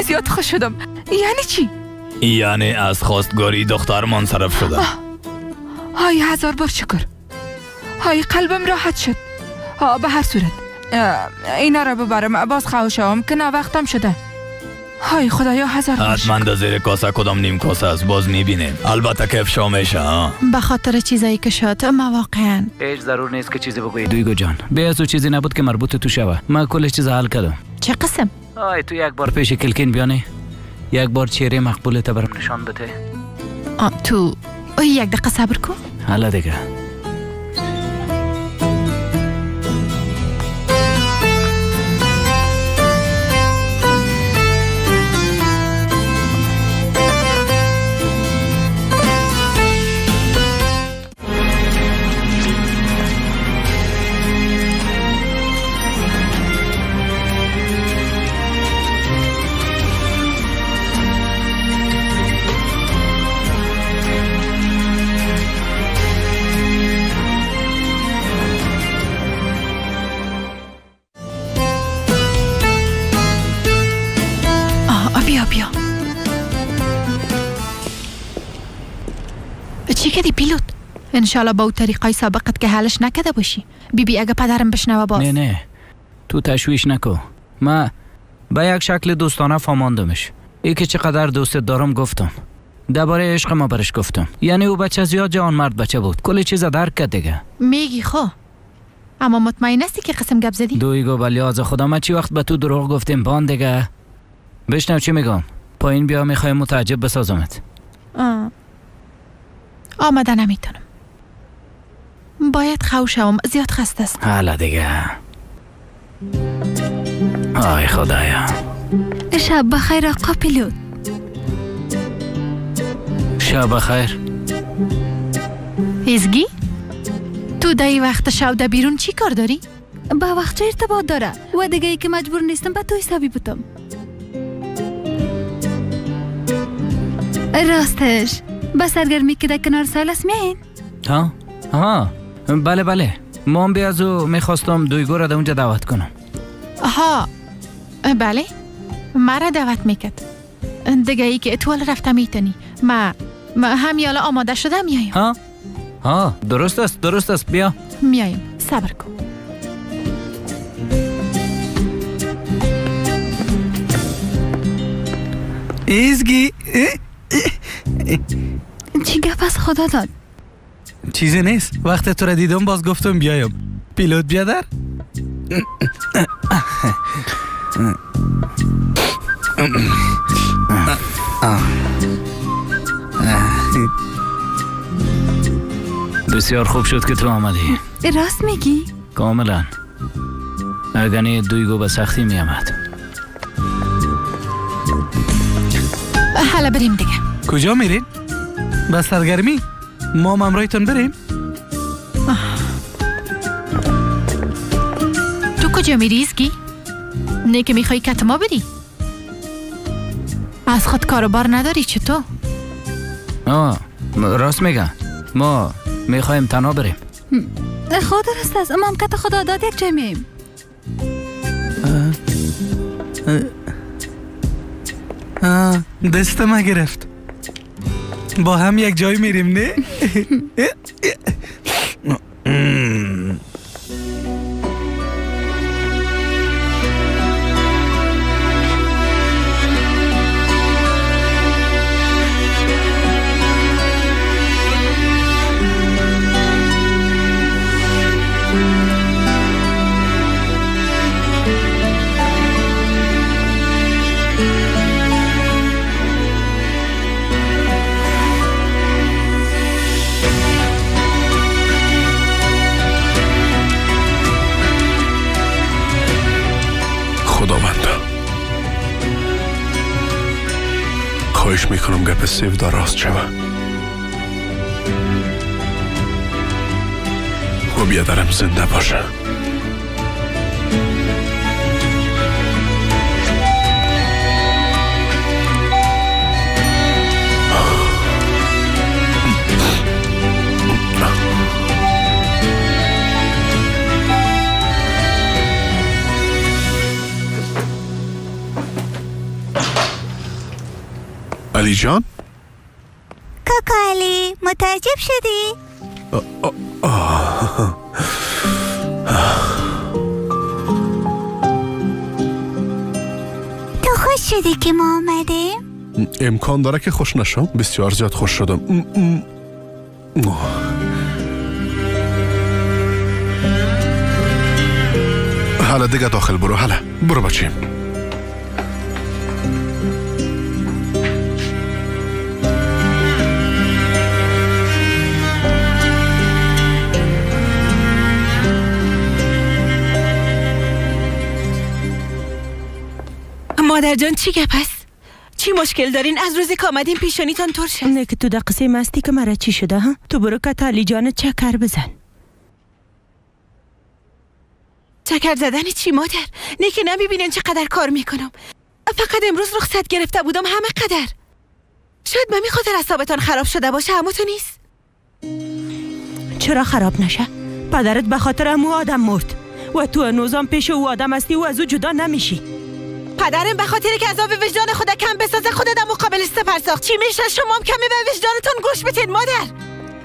زیاد خوش شدم. یعنی چی؟ یعنی از خواستگاری دختر منصرف شده. های هزار بار شکر. های قلبم راحت شد. به هر صورت اینا را ببرم باز خواهشم که نه وقتم شده. های خدایا هزار بار شکر. حتما در زیر کاسه کدام نیم کاسه است، باز میبینیم. البته که افشا میشه. به خاطر چیزایی که شد ما واقعا هیچ ضرور نیست که چیزی بگویی دویگو جان. به از چیزی نبود که مربوط تو شوه. من کل چیز حل کردم. چه قسم؟ آی تو یک بار پیش کلکین بیانی، یک بار چهره مقبول برام نشان بده. تو یک دقیقه صبر کن. حالا دیگه چی کردی پیلوت؟ انشالله با او طریقای سابقت که حلش نکده باشی. بی بی اگه پدرم بشنوه باز. نه نه تو تشویش نکو. ما به یک شکل دوستانه فهماندمش. ای که چقدر دوست دارم گفتم. درباره عشق ما برش گفتم. یعنی او بچه زیاد جوان مرد بچه بود. کل چیز درک کرد دیگه. میگی خو. اما مطمئن هستی که قسم گپ زدی؟ دویگو بلیاز خدا ما چی وقت به تو دروغ گفتیم بان دیگه. بشنو چی میگم. پایین بیا میخوایم متعجب بسازمت. آمده نمیتونم. باید خو شوم، زیاد خسته است. حالا دیگه. آی خدایا. شب بخیر آقا پیلوت. شب بخیر. ایزگی؟ تو در وقت شب در بیرون چی کار داری؟ با وقت چه ارتباط داره؟ و دیگه ای که مجبور نیستم به تو حسابی بودم. راستش با سرگرمی که در کنار ساحل است میاین؟ ها؟ ها بله بله. ما هم از او میخواستم دویگو را در اونجا دعوت کنم. ها بله مرا دعوت میکرد. دیگه ای که اتوال رفته میتونی. ما هم یالا آماده شده میایم. ها ها درست است درست است. بیا میایم صبر کن. ایزگی چی گپ از خدا داد؟ چیزی نیست. وقت تو را دیدم باز گفتم بیایم. پیلوت بیادر. بسیار خوب شد که تو آمدی. راست میگی؟ کاملا. اگه دویگو به سختی میامد. حالا بریم دیگه. کجا میرین؟ به سرگرمی؟ ما هم همراهتون بریم؟ تو کجا میری ایزگی؟ نه که میخوای کت ما بری؟ از خود کاروبار نداری چطور؟ آه راست میگه. ما میخوایم تنها بریم. خود درست است. ما هم کت خدا داد یک جای میم. دست ما گرفت. با هم یک جای میریم نه؟ خواهش میکنم گپ سیودا راست شوه و بیادرم زنده باشه. علی جان؟ کاکا علی متعجب شدی؟ تو خوش شدی که ما آمدیم؟ امکان داره که خوش نشم. بسیار زیاد خوش شدم. حالا دیگه داخل برو. حالا برو بچیم. مادر جان چی گپ است؟ چی مشکل دارین؟ از روزی که آمدین پیشانیتان ترش است. نه که تو دقیقه مستی که مرا چی شده ها؟ تو برو که علی جان چکر بزن. چکر زدن چی مادر؟ نه که نمیبینین چقدر کار میکنم. فقط امروز رخصت گرفته بودم همه قدر. شاید به می خاطر اعصابتان خراب شده باشه، اما تو نیست. چرا خراب نشه؟ پدرت به خاطر امو آدم مرد و تو هنوزم پیش او آدم هستی و از او جدا نمیشی. پدرم به خاطر که عذاب وجدان خود کم بسازه خود در مقابل سپر ساخت. چی میشه شما هم کمی به وجدانتون گوش بتین مادر.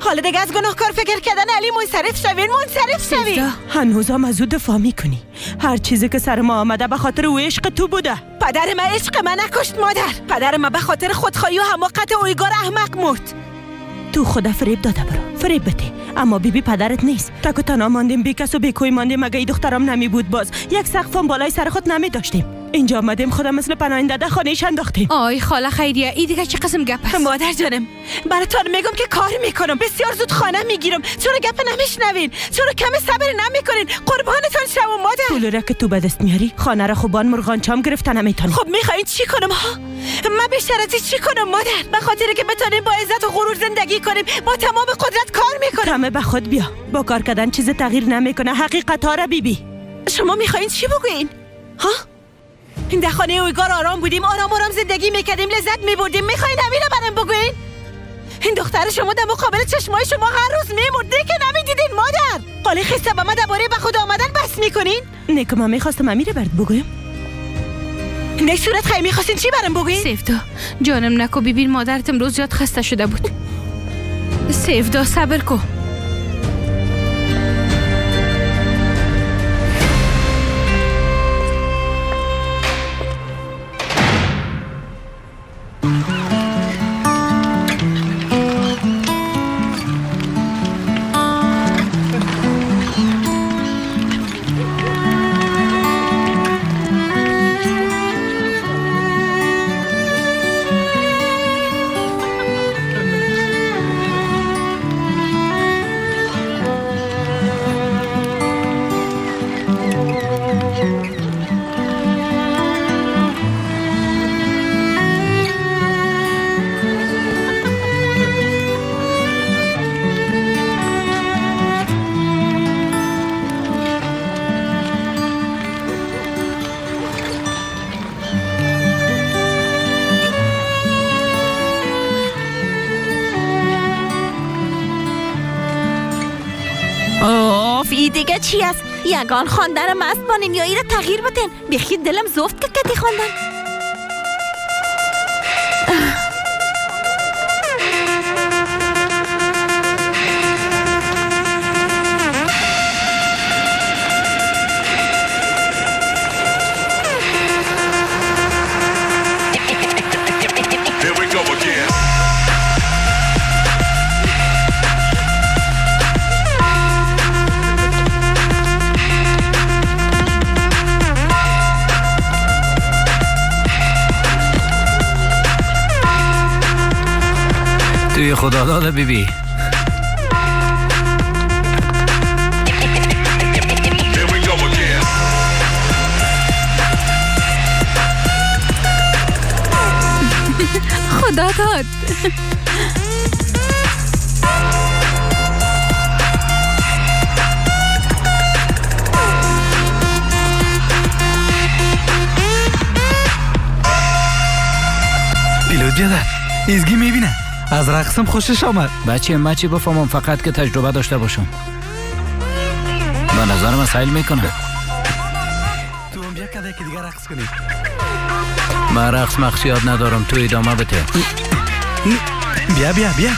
حالا دیگه از گناهکار فکر کردن علی منصرف شوین، منصرف شوین. هنوزم از او دفاع میکنی. هر چیزی که سر ما آمده به خاطر او عشق تو بوده. پدر من عشق من نکشت مادر. پدر من به خاطر خودخواهی و حماقت اویگار احمق مرد. تو خدا فریب داده برو، فریب بده. اما بیبی پدرت نیست. تک و تنها ماندیم، بی کس و بی کوی ماندیم. اگه ای دخترم نمی بود باز یک سقفم بالای سر خود نمی داشتیم. اینجا آمدیم خدا مثل پناهنده در خانه‌اش انداختیم. آی خاله خیریه ای دیگه چه قسم گپ است؟ مادر جانم براتون میگم که کار میکنم، بسیار زود خانه میگیرم. چرا گپ نمیشنوین؟ چرا کم صبر نمیکنین؟ قربانتان شوم مادر. پول را که تو به دست میاری خانه را خوبان مرغان چام گرفتن نمیتونی. خب میخواین چی کنم ها؟ من بیشتر از چی کنم مادر؟ به خاطر که بتونیم با عزت و غرور زندگی کنیم با تمام قدرت کار میکنم. کم به خود بیا. با کار کردن چیز تغییر نمیکنه. حقیقت ها را بیبی. شما میخواین چی بگوین ها؟ این در خانه اویگار آرام بودیم، آرام آرام زندگی میکردیم، لذت میبردیم. میخواین همین رو برام بگوین؟ این دختر شما در مقابل چشمای شما هر روز میمرد که نمیدیدین مادر. قالی خسته به من درباره به خود آمدن بس میکنین؟ نه که من میخواستم امیر برات بگویم. نه صورت خیلی میخواستین چی برام بگوین؟ سیفدا جانم نکو ببین مادرت امروز زیاد خسته شده بود. سیفدا صبر کو. دیگه چی است؟ یگان خواندن مست بانین یا ای را تغییر بدین. بیخی دلم زفت که کتی خواندن. توی خدا داده بیبی. خدا داد. پیلوت بیادر ایزگی میبینه از رقصم خوشش آمد. بچه من چی بفهمم، فقط که تجربه داشته باشم. به نظر من سیل میکنه. تو هم بیا کده که دیگه رقص کنی. من رقص مخصیات ندارم، تو ادامه بده. بیا بیا بیا.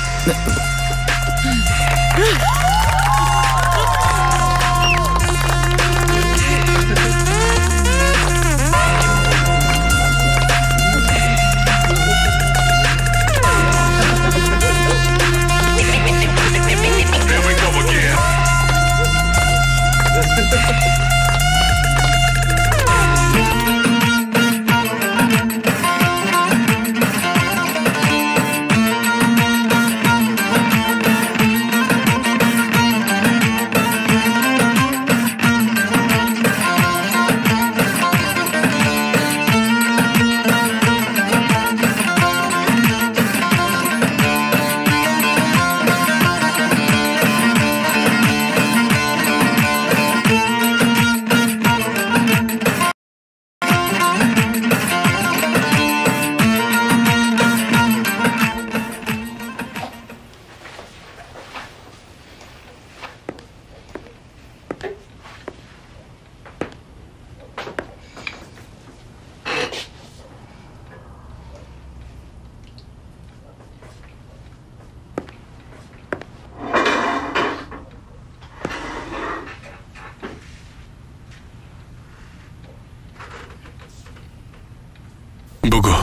بگو.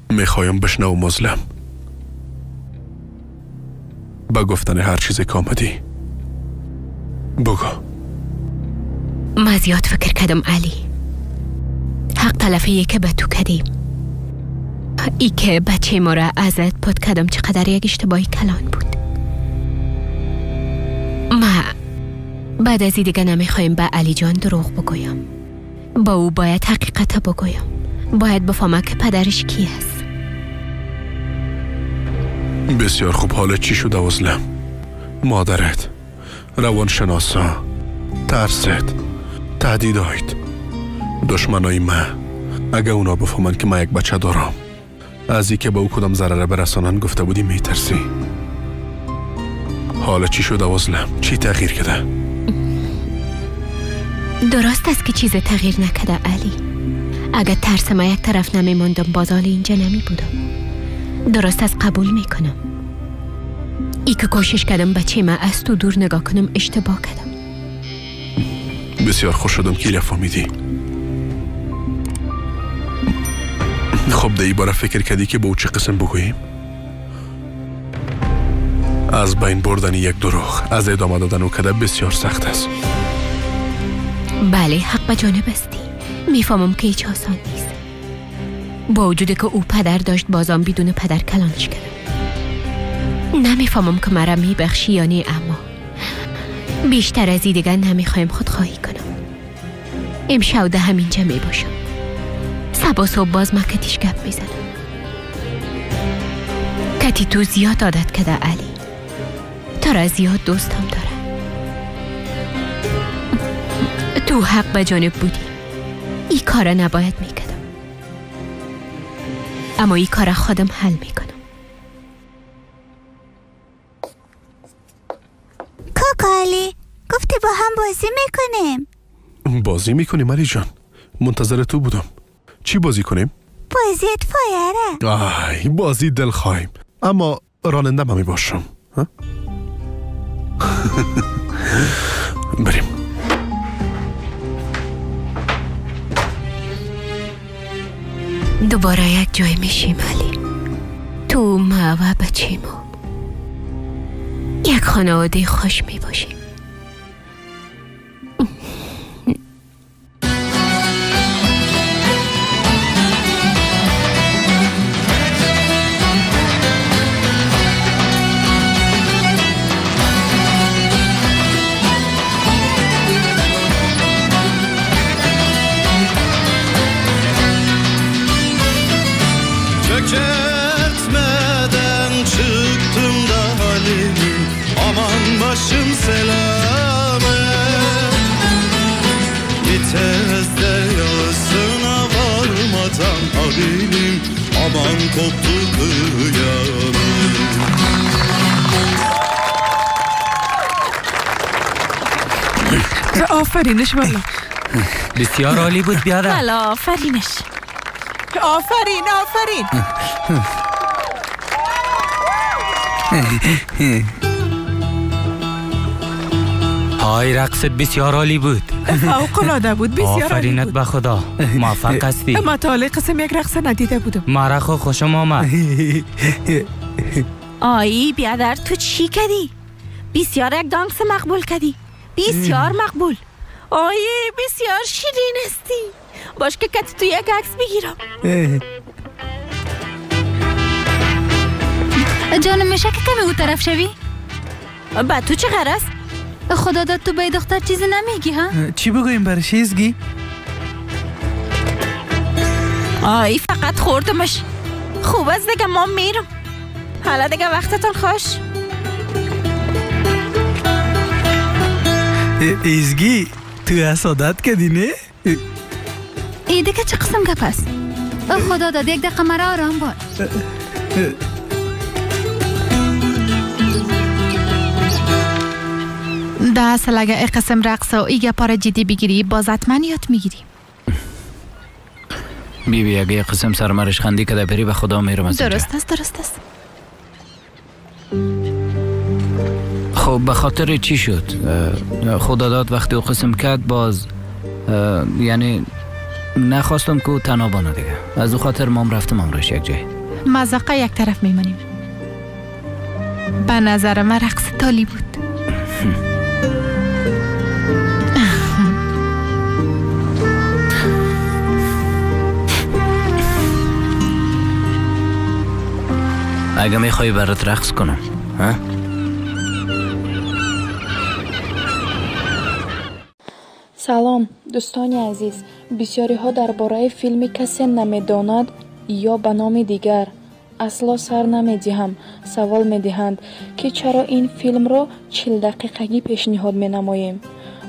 میخوایم بشنوم مظلم. با گفتن هر چیزی که آمدی بگو. ما زیاد فکر کردم علی. حق تلفیه که به تو کردیم، ای که بچه ما را ازت پد کردم چقدر یک اشتباهی کلان بود. ما بعد از این دیگه نمیخوایم به علی جان دروغ بگویم. با او باید حقیقت بگویم. باید بفهمه که پدرش کی است. بسیار خوب. حالا چی شد عزلم؟ مادرت، روانشناسا، ترست، تهدیدهایت، دشمنای من. اگه اونا بفهمن که من یک بچه دارم، از ای که به او کدام ضرر برسانن گفته بودی میترسی. حالا چی شد عزلم؟ چی تغییر کرده؟ درست است که چیز تغییر نکرده علی. اگر ترس ما یک طرف نمیماندم باز حال اینجا نمی بودم. درست است، قبول میکنم. ای که کوشش کردم بچه ما از تو دور نگاه کنم اشتباه کردم. بسیار خوش شدم که ایره فهمیدی. خب ده ای باره فکر کردی که با او چه قسم بگوییم؟ از بین بردن یک دروغ، از ادامه دادن او کده بسیار سخت است. بله، حق به جانب استی. میفهمم که هیچ آسان نیست. با وجود که او پدر داشت بازم بدون پدر کلانش کردم. نمیفهمم که مرا میبخشی یا نه، اما بیشتر از این دیگه نمیخوایم خودخواهی کنم. امشب ده همینجا میباشم. صبح صبح باز ما کتیش گپ میزنم. کتی تو زیاد عادت کرده علی. تو را زیاد دوستم داره. تو حق به جانب بودی. این کار نباید میکردم، اما این کار خودم حل میکنم. کاکا علی گفتی با هم بازی میکنیم. بازی میکنیم علی جان، منتظر تو بودم. چی بازی کنیم؟ بازی فایره. آی بازی دلخواهیم، اما راننده من میباشم. بریم. دوباره یک جای میشیم علی. تو، ما و بچه ما یک خانواده خوش میباشیم. Çökertmeden çıktım da halimi, aman başım selamet. Viteste yağsına varmadan haberim, aman koptu kıyamet. آفرینش والا. بسیار عالی بود بیادر. بله آفرینش. آفرین آفرین. های رقصت بسیار عالی بود. فوق العاده بود، بسیار عالی بود. آفرینت به خدا، موفق هستی. ما تا حالا قسم یک رقص ندیده بودم. مرا خو خوشم آمد. آی بیادر تو چی کردی؟ بسیار یک دانس مقبول کردی، بسیار مقبول. آی بسیار شیرین هستی. باش که کتی تو یک عکس بگیرم. جانم میشه که کمی او طرف شوی؟ با تو چه غرض؟ خدا داد تو به دختر چیزی نمیگی ها؟ چی بگویم برش ایزگی؟ آی فقط خوردمش. خوب است دیگه، ما میرم. حالا دیگه وقتتون خوش. ایزگی تو حسادت کردی نه؟ ای دیگه چه قسم گپ است؟ خدا داد یک دقیقه مرا آرام بار. ده اصل اگه ای قسم رقص و ای گپا را جدی بگیری باز حتما یاد میگیری. بی بی اگه قسم سرمرش خندی کده بری به خدا میرم از اینجا. درست است درست است. خب به خاطر چی شد؟ خدا داد وقتی او قسم کرد باز یعنی نخواستم که او تنها بانه دیگه، از او خاطر مام رفتم امروش یک جای مزاقه یک طرف میمانیم. به نظر من رقص تالی بود. اگه میخوای برات رقص کنم ها؟ سلام دوستان عزیز، بسیاری ها درباره فیلم کسی نمیداند یا به نام دیگر اصلا سر نمیدهم سوال میدهند که چرا این فیلم را 40 دقیقگی پیشنهاد می نماییم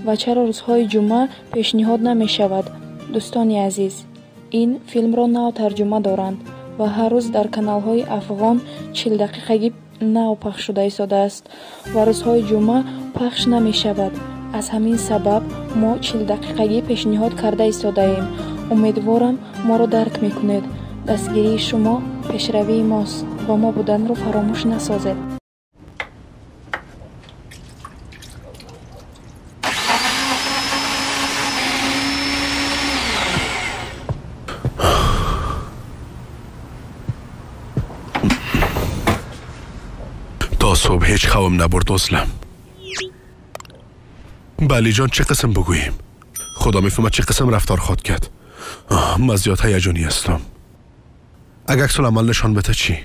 و چرا روزهای جمعه پیشنهاد نمی شود. دوستان عزیز، این فیلم را نو ترجمه دارند و هر روز در کانال های افغان 40 دقیقگی نو پخش شده ایستاده است و روزهای جمعه پخش نمی شود. از همین سبب ما 40 دقیقگی پیشنهاد کرده ایستاده ایم. امیدوارم ما را درک میکنید. دستگیری شما پیشروی ماست. با ما بودن را فراموش نسازید. تا صبح هیچ خوابم نبرد اصلا. بلی جان چه قسم بگوییم؟ خدا میفهمد چه قسم رفتار خواد کرد. من زیاد هیجانی هستم. اگه عکس العمل نشان بده چی؟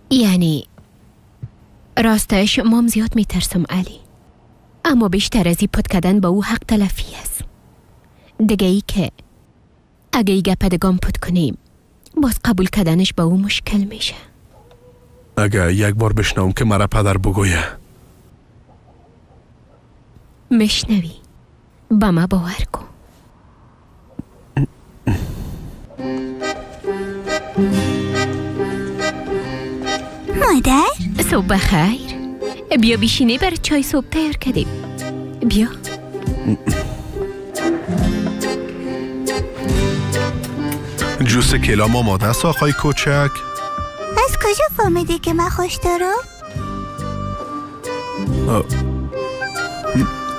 یعنی راستش مام زیاد میترسم علی، اما بیشتر از این پت کردن با او حق تلفی است. دیگه ای که اگه ای گپ دگام پت کنیم باز قبول کردنش با او مشکل میشه. اگه یک بار بشنوم که مرا پدر بگویه. مشنوی، با ما باور کن. مادر صبح بخیر. بیا بیشینه برای چای صبح تیار کردیم. بیا. جوس کلام آماده است آقای کوچک؟ از کجا فهمیدی که من خوش دارم؟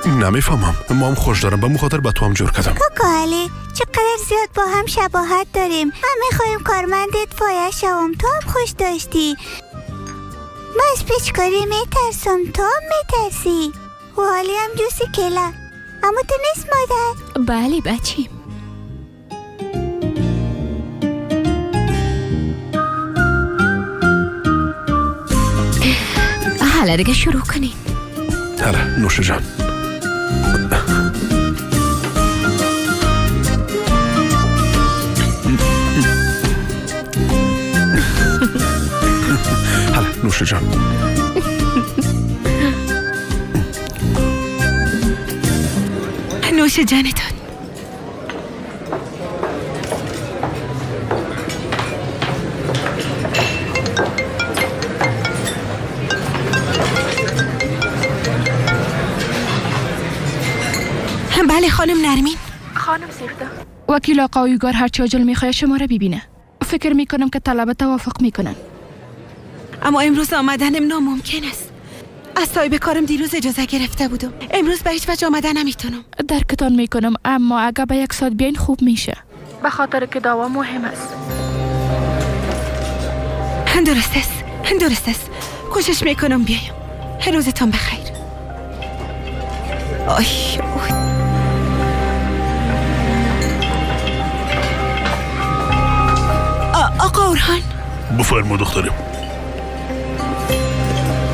نمیفهمم. ما هم خوش دارم، به مخاطر به تو هم جور کردم. کاکا علی چقدر زیاد با هم شباهت داریم. من میخوایم کارمند اطفایه شوم، تو هم خوش داشتی. من از پیچکاری میترسم، تو هم میترسی. و حالی هم جوس کله. اما تو نیست مادر؟ بله بچیم. حالا دیگه شروع کنیم. حالا نوش جان. حالا نوش جان. نوش جانتون. بله خانم نرمین. خانم سیفتا، وکیل آقا اویگار هرچی عاجل میخواد شما را ببینه. فکر میکنم که طلبه توافق میکنن. اما امروز آمدنم ناممکن است. از صاحب کارم دیروز اجازه گرفته بودم. امروز به هیچ وجه آمدن نمیتونم. درکتان میکنم، اما اگه به 1 ساعت بیاین خوب میشه. به خاطر که دعوا مهم است. درست است، درست است. کوشش میکنم بیایم. روزتان بخیر. آی آقا اورهان. بفرما دخترم.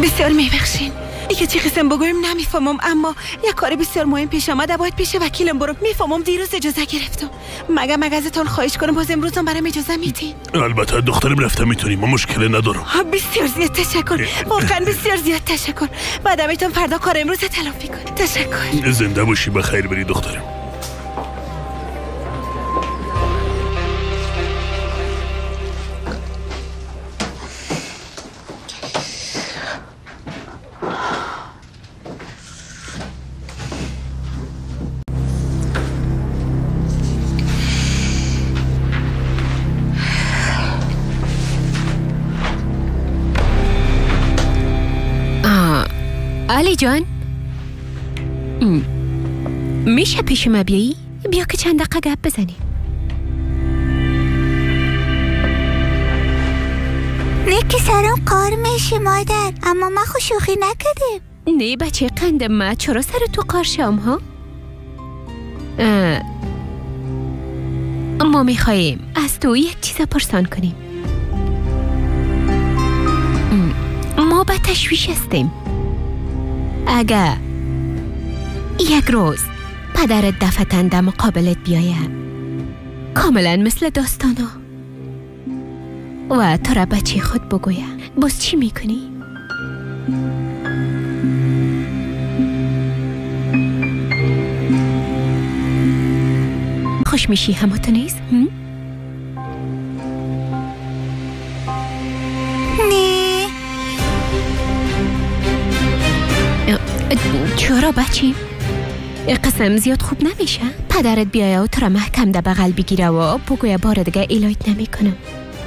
بسیار میبخشین. ای چی قسم بگویم نمیفهمم، اما یک کار بسیار مهم پیش آمده، باید پیش وکیلم برم. میفهمم دیروز اجازه گرفتم. مگه ازتون خواهش کنم باز امروزم برام اجازه میدین؟ البته دخترم، رفته میتونیم، ما مشکل ندارم. بسیار زیاد تشکر، واقعا بسیار زیاد تشکر. بعدم میتونم فردا کار امروز تلافی کنم. تشکر. زنده باشی، بخیر بری دخترم. علی جان، میشه پیش ما بیایی؟ بیا که چند دقیقه گپ بزنیم. نه که سرم قار میشه مادر، اما ما خو شوخی نکردیم. نه بچه قند ما، چرا سر تو قار شم ها؟ ما میخواییم از تو یک چیز پرسان کنیم. ما به تشویش هستیم. اگه یک روز پدرت دفتن در مقابلت بیایه، کاملا مثل داستانا، و تو را بچه خود بگویه، باز چی میکنی؟ خوش میشی همه تو نیست؟ نه. چرا بچیم؟ قسم زیاد خوب نمیشه؟ پدرت بیایه و تو را محکم ده بغل بگیره و بگویه بار دیگه ایلایت نمی کنم.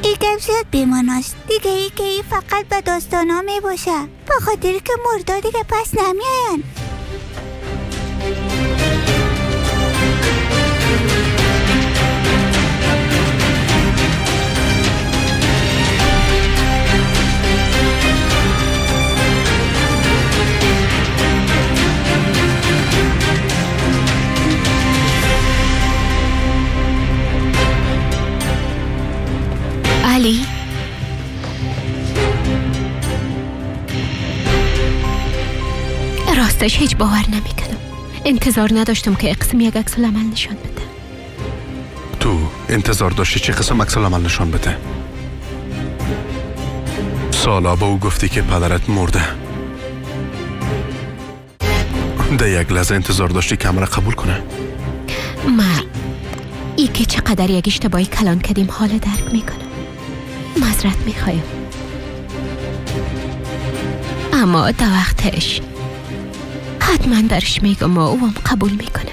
ای گپ زیاد بیماناست دیگه. ای که ای فقط به داستان ها می باشه، به خاطر که مردا دیگه پس نمی آین. علی، راستش هیچ باور نمیکنم. انتظار نداشتم که اقسم یک عکس العمل نشان بده. تو انتظار داشتی چه قسم عکس العمل نشان بده؟ سالا با او گفتی که پدرت مرده. در یک لحظه انتظار داشتی که مرا قبول کنه؟ ما ای که چقدر یک اشتباهی کلان کردیم حال درک میکنم. معذرت میخوایم، اما تا وقتش حتما برش میگم و او هم قبول میکنه.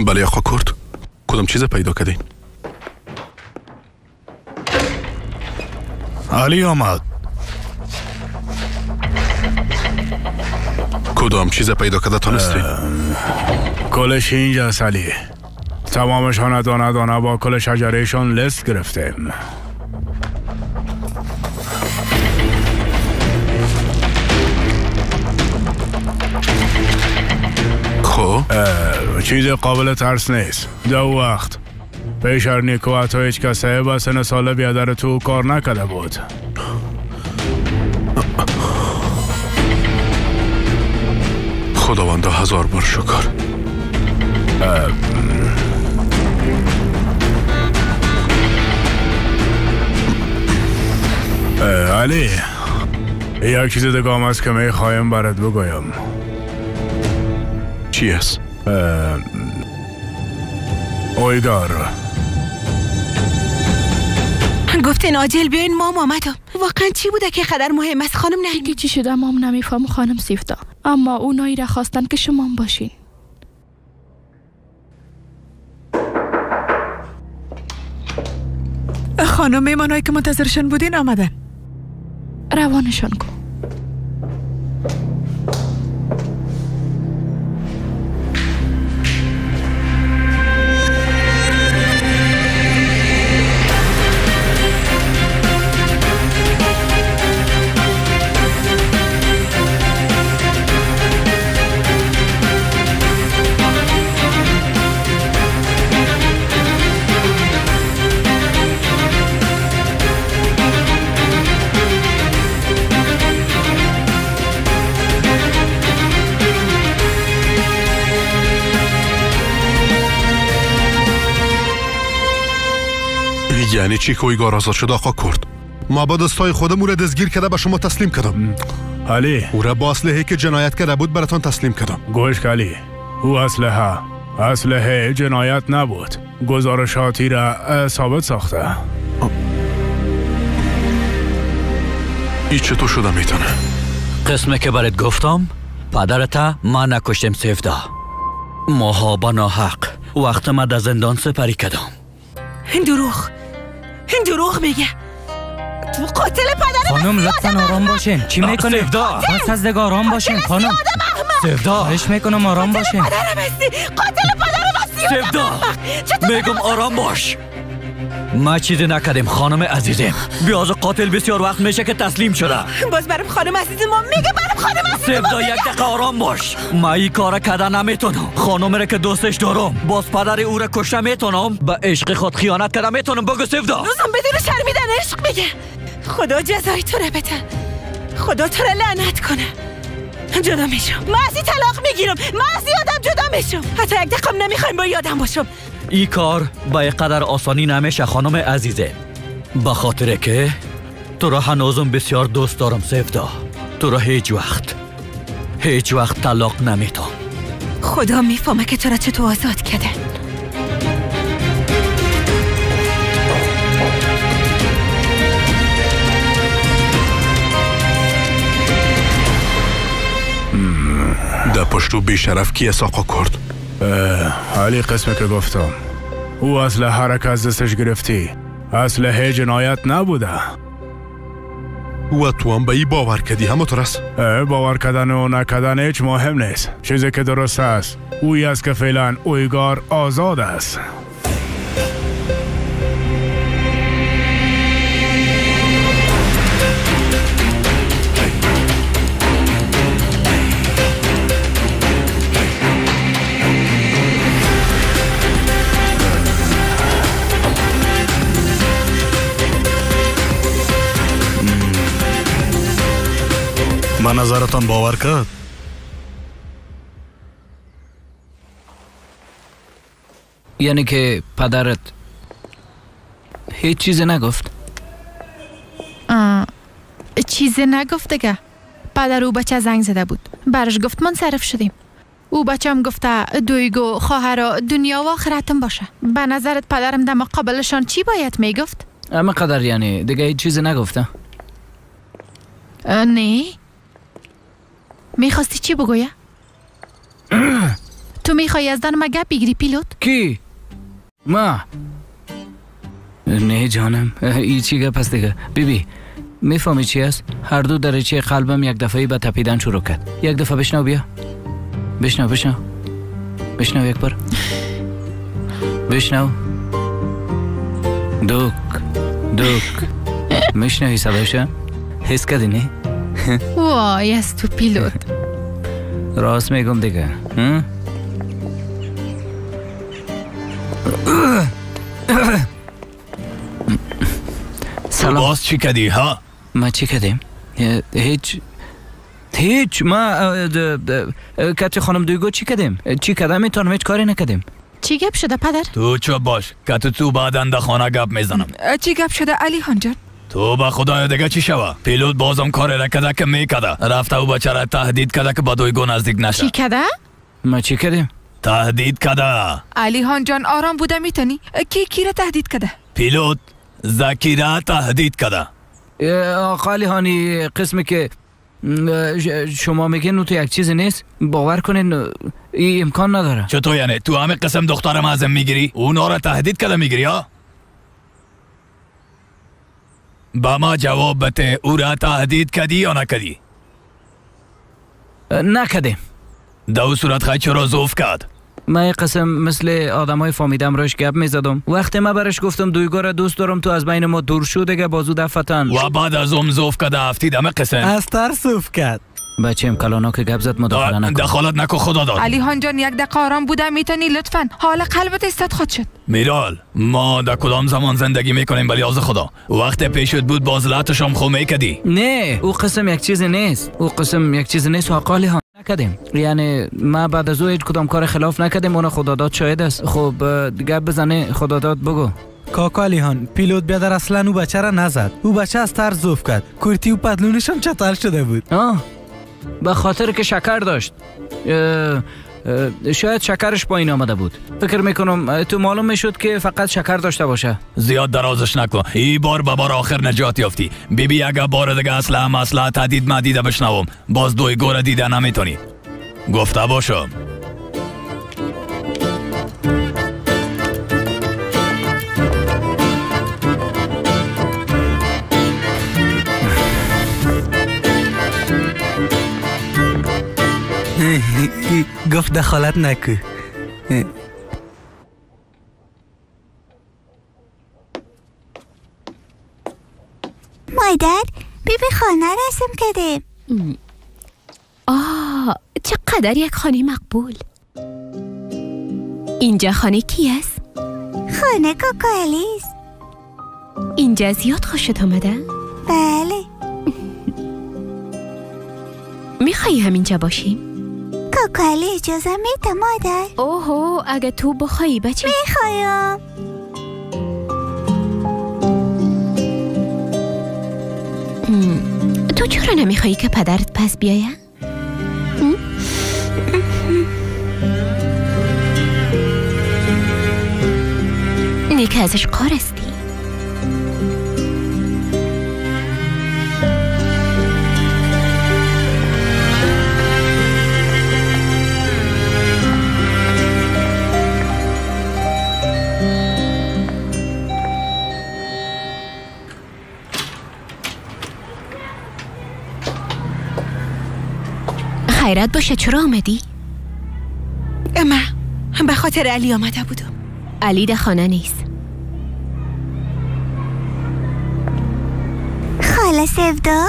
بله آقا کرد، کدام چیز پیدا کردین؟ علی آمد. کدام چیز پیدا کرده تانستی؟ کلش اینجاست علی. تمامشان دانه دانه با کل شجرهشان لست گرفتیم. خب؟ چیز قابل ترس نیست. دو وقت پیشر نیکو حتی هیچ کسی به سن ساله بیادر تو کار نکرده بود. خداوندا هزار بار شکر. علی، یک چیز دیگه هم است که میخوایم برات بگویم. چی است؟ اویگار گفتین عاجل بیاین، مام آمدم. واقعا چی بوده که قدر مهم است خانم؟ نه چی شده مام نمیفهم خانم سیفتا، اما اونایی را خواستن که شما باشین. خانم میمانایی که منتظرشان بودین آمدن. روانشان کن. یعنی چی که اویگار آزاد شد آقا کرد؟ ما با دستای خودم او را دستگیر کرده به شما تسلیم کردم. علی او را با اسلحه که جنایت کرده بود براتان تسلیم کردم. گوش علی، او اسلحه جنایت نبود، گزارشاتی را ثابت ساخته. ای چطور شده میتونه؟ قسمه که برات گفتم پدرت ما نکشتیم سیفدا. ماها با ناحق وقت ما در زندان سپری کردم. این دروغ میگه. تو قاتل پدر خانم لطفا آرام باشین. چی میکنی؟ بس از دیگه آرام باشین خانم. سیفدا خواهش میکنم آرام باشین. پدرم هستی، قاتل پدرم هستی. سیفدا میگم آرام باش. ما چیزی نکردیم خانم عزیزم. بیاز قاتل بسیار وقت میشه که تسلیم شده. باز برم خانم عزیز ما میگه، برم خانم عزیز ما. سیفدا یک دقیقه آرام باش. ما این کار کردن نمیتونم. خانم را که دوستش دارم باز پدر او را کشته میتونم. به عشق خود خیانت کردم میتونم. بگو سیفدا. روزم بدون شرمیدن عشق میگه. خدا جزای تو را بده، خدا تو را لعنت کنه. جدا میشم، من از این طلاق میگیرم، من از یادم جدا میشم. حتی یک دقیقه نمیخوایم با یادم باشم. این کار به قدر آسانی نمیشه خانم عزیزه، به خاطر که تو را هنوزم بسیار دوست دارم سیفدا. تو را هیچ وقت طلاق نمیتم. خدا میفهمه که تو را چطور آزاد کرده. در پشتو بیشرف کی است آقا کرد؟ علی قسمه که گفتم او اسلحه را که از دستش گرفتی اسلحه جنایت نبوده. و تو هم به ای باور کردی همونطور است؟ باور کردن و نکردن هیچ مهم نیست. چیزی که درست است اوی است که فعلا اویگار آزاد است. به نظرتان باور کرد؟ یعنی که پدرت هیچ چیزی نگفت؟ چیزی نگفت دیگه. پدر او بچه زنگ زده بود، برش گفت منصرف شدیم. او بچه هم گفته دویگو خواهر دنیا و آخرتم باشه. به نظرت پدرم در مقابلشان چی باید میگفت؟ اما قدر یعنی دیگه هیچ چیزی نگفته؟ نه. میخواستی چی بگویه؟ تو میخوای از دان ما گپ بگیری پیلوت؟ کی؟ ما؟ نه جانم، ای چی گپ است دیگه. بیبی میفهمی چی است؟ هر دو درجه قلبم یک دفعه به تپیدن شروع کرد. یک دفعه بشنو بیا. بشنو بشنو. بشنو یک بار. بشنو. دوک دوک. میشنوی صدایش؟ حس کردی نه؟ وای از تو پیلوت. راست میگم دیگه. سلام. باز چی کردی ها؟ ما چی کردیم؟ هیچ هیچ. ما کتی خانم دویگو چی کردیم؟ چی کردم میتونم هیچ کاری نکردیم. چی گپ شده پدر؟ تو چوب باش که تو بعدا در خانه گپ میزنم. چی گپ شده علی خان جان؟ تو با خدای دیگه چی شوه؟ پیلوت بازم کاری را کرده که میکرده. رفته او بچه را تهدید کرده که با دویگو نزدیک نشه. چی کرده؟ ما چی کردیم؟ تهدید کده. علی هان جان آرام بوده میتونی؟ کی را تهدید کده؟ پیلوت زکی را تهدید کده. آقا علی هانی قسمی که شما میگین تو یک چیز نیست، باور کنین این امکان نداره. چطور یعنی تو همه قسم دخترم ازم میگیری؟ اونا را تهدید کده میگیری ها؟ با ما جواب بده، او را تهدید کدی یا نکدی؟ نکدیم. در صورت خواهی چرا ضعف کرد؟ من قسم مثل آدم های فامیدم روش گپ میزدم. وقتی من برش گفتم دویگاه را دوست دارم تو از بین ما دور شو دیگه بازو دفتن و بعد از اون ضعف کرده افتید همه قسم از ترس ضعف کرد. بچیم کلانا که گپ زد مداخله نکن. دخالت نکن خدا داد. علی هان جان یک دقیقه آرام بوده میتونی لطفا؟ حال قلبت استاد خود شد. میرال ما در کدام زمان زندگی میکنیم ولی از خدا وقت پیشت بود باز لاتشم خو میکدی. نه او قسم یک چیز نیست، او قسم یک چیز نیست آقا علی هان. نکردیم، یعنی ما بعد از او هیچ کدام کار خلاف نکردیم. اون خداداد شاهد است. خب گپ بزنه خداداد بگو. کاکا علی هان پیلوت بیادر اصلا او بچه را نزد، او بچه از ترس ضعف کرد، کرتی و پتلونش هم چتر شده بود. به خاطر که شکر داشت، شاید شکرش پایین آمده بود. فکر میکنم تو معلوم میشد که فقط شکر داشته باشه. زیاد درازش نکن، ای بار به بار آخر نجات یافتی. بیبی بی اگه بار دیگه اصلا تهدید ما دیده بشنوم باز دوی گوره دیده نمیتونی. گفته باشم. گفت دخالت نکو. مادر بیبی خانه رسم کردیم. آه چقدر یک خانه مقبول. اینجا خانه کی است؟ خانه کاکا علی است. اینجا زیاد خوشت آمده؟ بله. میخوایی همینجا باشیم؟ کاکا علی اجازه میده مادر؟ اوهو اگه تو بخوایی بچه. میخوایم. تو چرا نمیخوایی که پدرت پس بیایه؟ نه که ازش قار هستی. خیرت باشه چرا آمدی؟ اما به خاطر علی آمده بودم. علی در خانه نیست. خاله سودا؟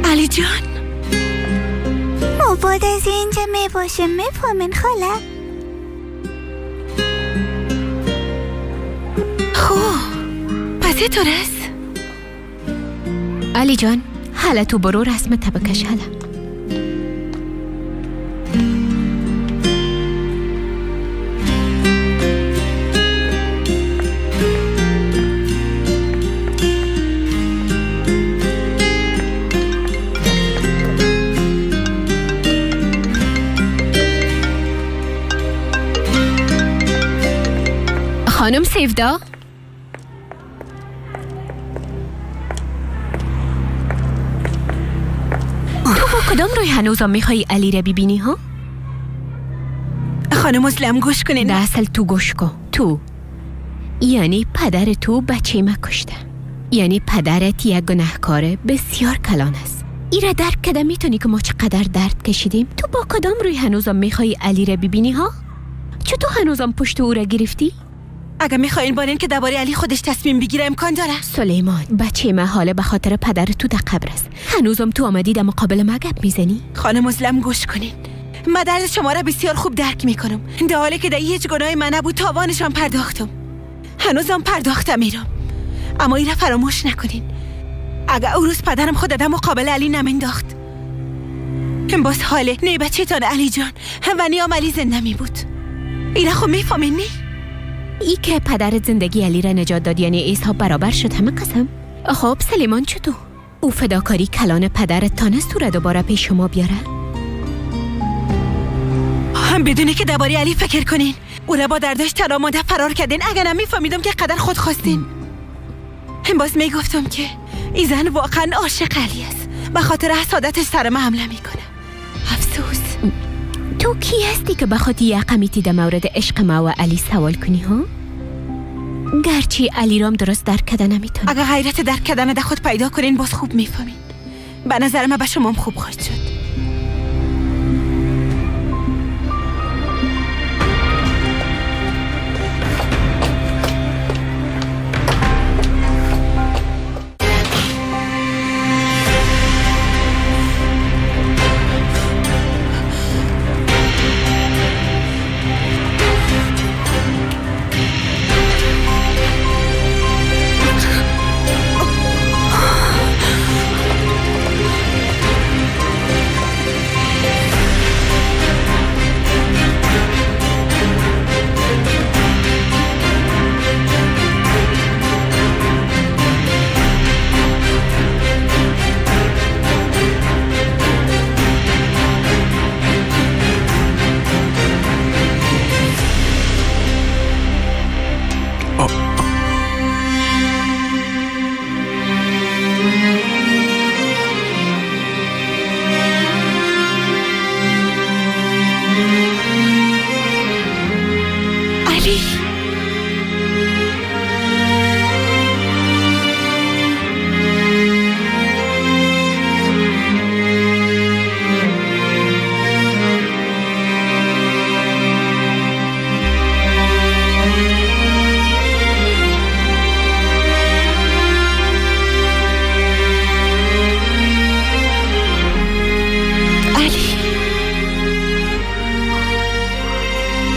علی جان ما بعد از اینجا می باشیم میفهمین خاله؟ خب پس یه طور است؟ علی جان حالا تو برو رسم بکش. حالا خانم سیفدا تو با کدام روی هنوزم میخوایی علی را ببینی ها؟ خانم مسلم گوش کنین. در اصل تو گوش کن. تو یعنی پدر تو بچه ما کشته، یعنی پدرت یک گناهکار بسیار کلان است. ای را درک کده میتونی که ما چقدر درد کشیدیم؟ تو با کدام روی هنوزم میخوایی علی را ببینی ها؟ چطور هنوزم پشت او را گرفتی؟ اگه میخواین بارین که درباره علی خودش تصمیم بگیره امکان داره. سلیمان بچه ما حالا به خاطر پدر تو در قبر است. هنوزم تو آمدی در مقابل ما گپ میزنی؟ خانم مسلم گوش کنین، من درد شما را بسیار خوب درک میکنم. در حالی که در هیچ گناهی من نبود تاوانشان پرداختم، هنوزم پرداختم میرم. اما این را فراموش نکنین، اگه او روز پدرم خود در مقابل علی نمنداخت باز حاله نه بچه تان علی جان و نیام علی زنده می بود. این خب میفهمین نی؟ ای که پدرت زندگی علی را نجات داد یعنی حساب برابر شد همه قسم. خب سلیمان چطور؟ او فداکاری کلان پدرت تانست تو را دوباره پیش شما بیاره؟ هم بدونی که درباره علی فکر کنین. او را با دردش تنها مانده فرار کردین. اگر نمیفهمیدم که قدر خود خواستین، هم باز میگفتم که این زن واقعا عاشق علی است. به خاطر حسادتش سر ما حمله میکنه. افسوس. تو کی هستی که بخاطر یقمیتی در مورد عشق ما و علی سوال کنی ها؟ گرچه علی رام درست درک کده نمیتونه. اگر غیرت درک کردن در خود پیدا کنین باز خوب میفهمین. به نظر من به شما خوب خواهد شد.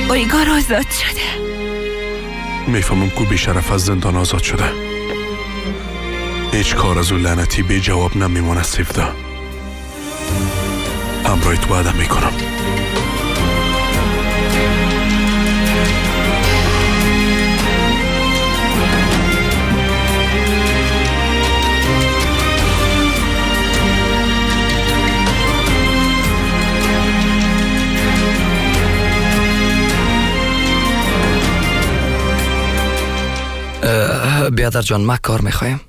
اویگار آزاد شده. میفهمم که بیشرف از زندان آزاد شده. هیچ کار از او لعنتی بی جواب نمیمانه سیفدا. همراه تو وعده میکنم. بیادر جان، ما کار میخوایم.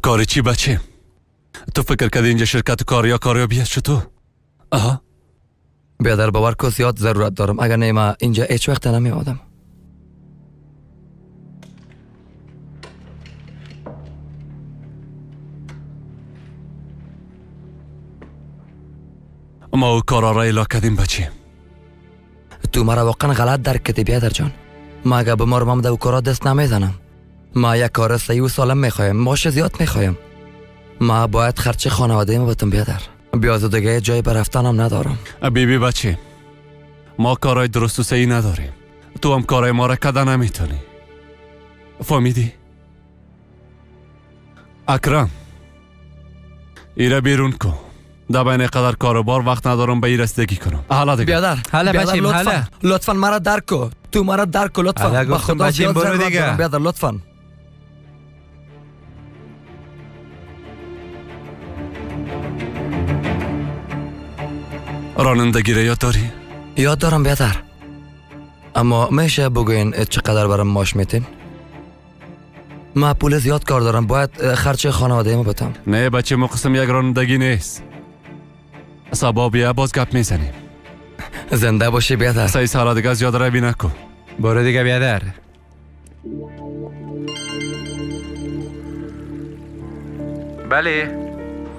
کار چی بچه؟ تو فکر کردی اینجا شرکت کار یا کاریابی است چطور؟ آها بیادر باور کو زیاد ضرورت دارم، اگر نه ما اینجا هیچ وقت نمیادم. ما او کارا را اعلا کردیم بچه. تو مرا واقعا غلط درک کردی بیادر جان. ما اگر بمارم در او کارا دست نمیزنم. ما یک کار صحیح و سالم میخوایم، ماش زیاد میخوایم. ما باید خرچ خانواده ما بتم بیادر. بیازو دیگه جای برفتنم ندارم. بیبی بچه، ما کارای درست و صحیح نداریم. تو هم کارای ما را کده نمیتونی. فهمیدی؟ اکرم ایره بیرون کن. در بین قدر کاروبار وقت ندارم به این رسیدگی کنم. حالا دیگه بیادر، حالا بچیم، لطفا لطفا مرا درک کو. تو مرا درک کو لطفا. با خدا زیاد ضرورت دارم بیادر، لطفا. رانندگی را یاد داری؟ یاد دارم بیادر، اما میشه بگوین چقدر برام ماش میتین؟ ما پول زیاد کار دارم، باید خرچ خانواده ما بتم. نه بچه، ما قسم یک رانندگی نیست. صبا بیا باز گپ میزنیم. زنده باشی بیادر. سعی سالا دیگه زیاد روی نکن. برو دیگه بیادر. بله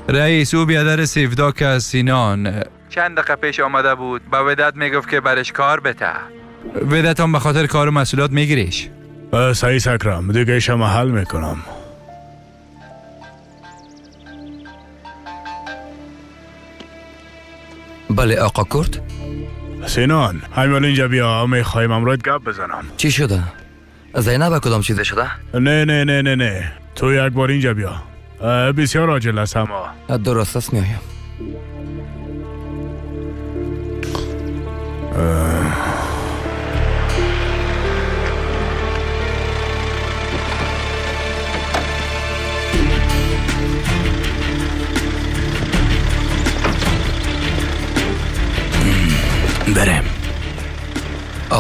رئیس، او بیادر سیفدا که سینان چند دقیقه پیش آمده بود، به ودت میگفت که برش کار بته. ودت هم به خاطر کار و مسئولیت میگیریش. صحیح اکرم، دیگه شما حل میکنم. بله آقا کرد. سینان همین اینجا بیا، میخوایم امروز گپ بزنم. چی شده؟ زینب کدام چیزه شده؟ نه نه نه نه نه، تو یک بار اینجا بیا، بسیار عاجل است. اما درست است، میایم.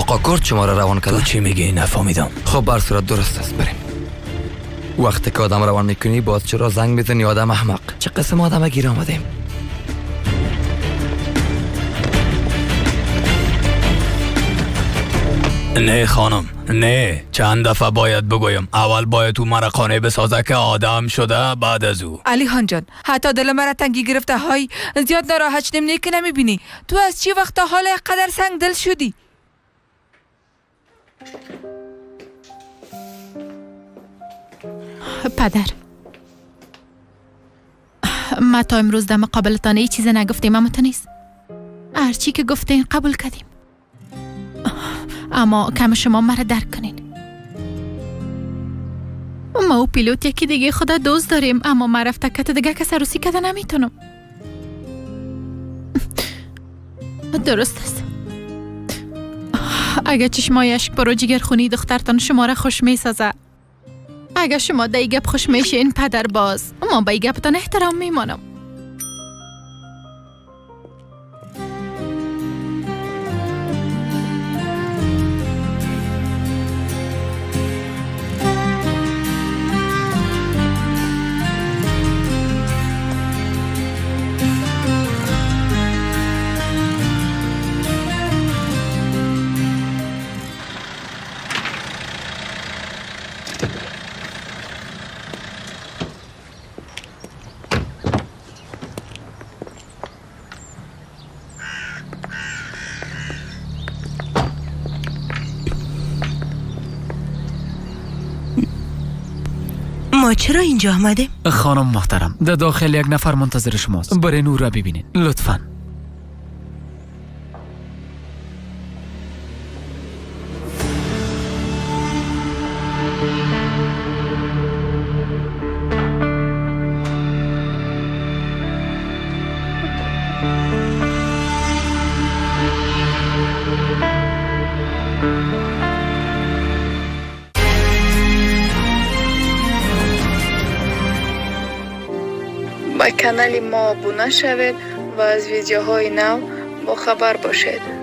آقا کرد شما را روان کرده. تو چی میگی؟ نفهمیدم. خب بر صورت درست است، بریم. وقتی که آدم روان میکنی باز چرا زنگ میزنی آدم احمق؟ چه قسم آدم گیر آمدیم. نه خانم، نه، چند دفعه باید بگویم. اول باید او مرا قانع بسازه که آدم شده، بعد از او. علی خان جان، حتی دل مرا تنگی گرفته. های زیاد ناراحت شدیم. نه که نمیبینی تو از چی وقت حال قدر سنگ دل شدی؟ پدر، ما تا امروز در مقابلتان هیچ چیز نگفتیم، اما تو نیست هرچی که گفتین قبول کردیم، اما کم شما مرا درک کنین. ما و پیلوت یکی دیگه خدا دوست داریم، اما ما رفته کت دیگه کس عروسی کده نمیتونم. درست است. اگه چشمای اشک برو جگرخونی دخترتان شما را خوش میسازه، اگه شما در گپ خوش میشین پدر، باز ما به گپتان احترام میمانم. ما چرا اینجا آمدیم؟ خانم محترم، در داخل یک نفر منتظر شماست. برای نور را ببینید لطفاً. به کانال ما ابونا شوید و از ویدیوهای نو با خبر باشید.